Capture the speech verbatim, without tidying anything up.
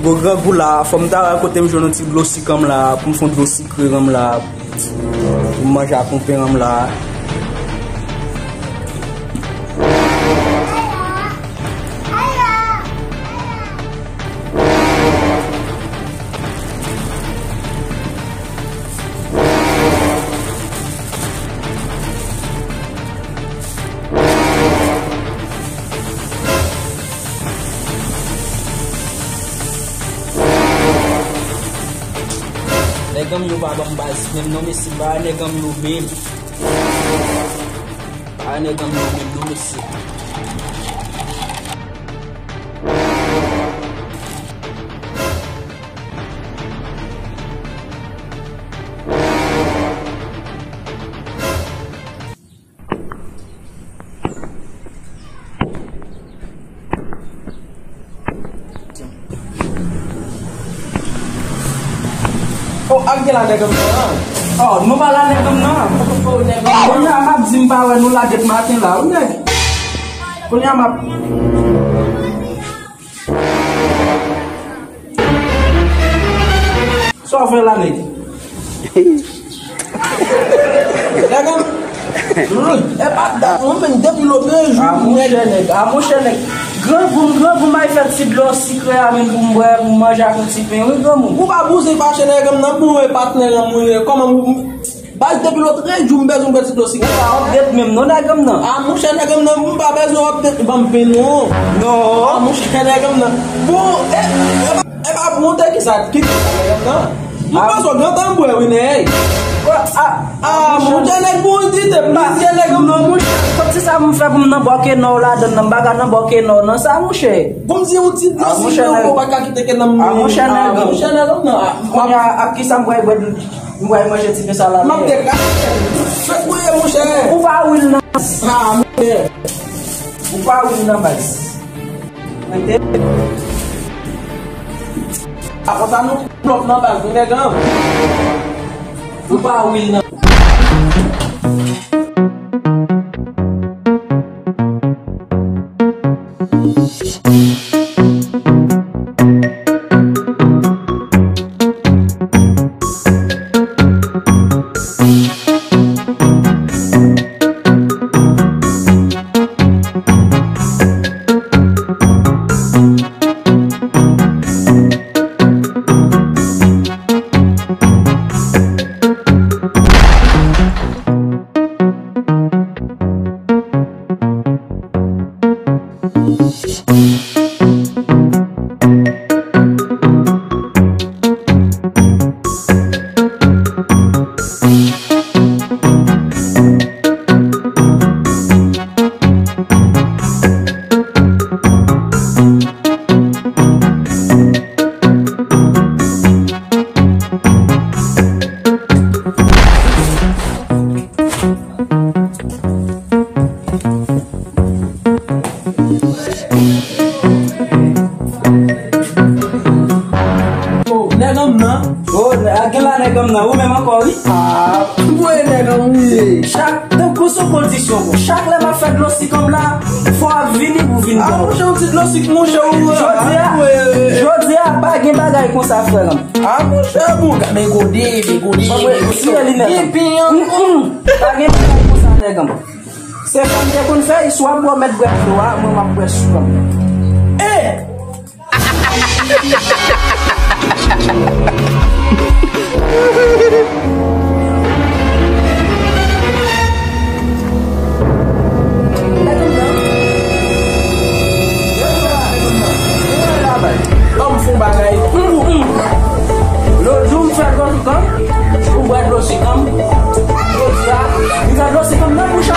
Gwo grangou la, fò m ta wè kote m jwenn yon ti dlo sik an m la, pou m fè yon dlo sikre an m la, pou m manje ak yon pen an m la. Nèg an m yo pa ban m baz menm non, mesye, pa nèg an m yo menm. Pa nèg an m yo menm non, mesye. Oh, ak de la nèg an m nan. Oh, nou pa la nèg an m nan. Kounye a m ap di m pa wè nou la depi maten la, wi nèg. Kounye a m ap Sa w fè la, nèg? Nèg an, e pa dat, mwen menm depi lòt jou, a, monchè, nèg, a, monchè, nèg. Grangou m, grangou m ay fè ti dlo sikre a menm pou m bwè, pou m manje ak yon ti pen, wi, granmoun. Ou pa bouzen fache, nèg an, nan bon, e patnè an, mwen, kòman m Baz, depi lòt jou m bezwen bwè ti dlo sik. Ou pa update menm non, nèg an m nan. A, monchè, nèg an m nan, m pa bezwen update, ban m pen non. Non. A, monchè, nèg an m nan. Bon, e, e, e pa pou w te ki sa, ki sa, nèg an m nan. M panse w gentan bwè, wi, nèg. A, a, monchè, nèg, bon, di te plizye, nèg an m nan. Non, monchè, kòmsi sa m fè pou m nan bò ke nò ladann nan, m pa ka nan bò ke nò nan sa, monchè. Bon, m di yon ti dlo sik, nèg, ou pa ka kite ke nan m. A, monchè, nèg an m nan. Kounye a, ak ki sa m pral bwè dlo? M pral manje ti pen sa la. M ap degaje. Fèk mwen ye, monchè. Ou pa wil nan. A, monchè. Ou pa wil nan baz. Mete. A, konsa nou blòk nan baz, nou nèg an. Ou pa wil nan. Oh, nèg an m nan. Oh, a gen la nèg an m nan. Ou menm ankò, wi. Ah, m voye nèg an m wi. Chak, tankou sou kondisyon, bon. Chak lè m ap fè dlo sik an m la, fò w ap vini pou vin ban m. Ah, monchè, yon ti dlo sik, monchè, ou, jodi a, jodi a, pa gen bagay konsa, frè m. Ah, monchè, bon, gade gode, gode, gode. Tire linèt lan. Epi, an, mm, mm. Pa gen bagay konsa, nèg an. Se sa m te konn fè, si w ap bwè, w mèt bwè dlo a, mwen m ap bwè sik an m. Eh! Ban m fè yon bagay pou ou. Lòt jou m fè dlo sik an m, ou bwè dlo sik an m. Jodi a, m fè dlo sik an m nan bouch an.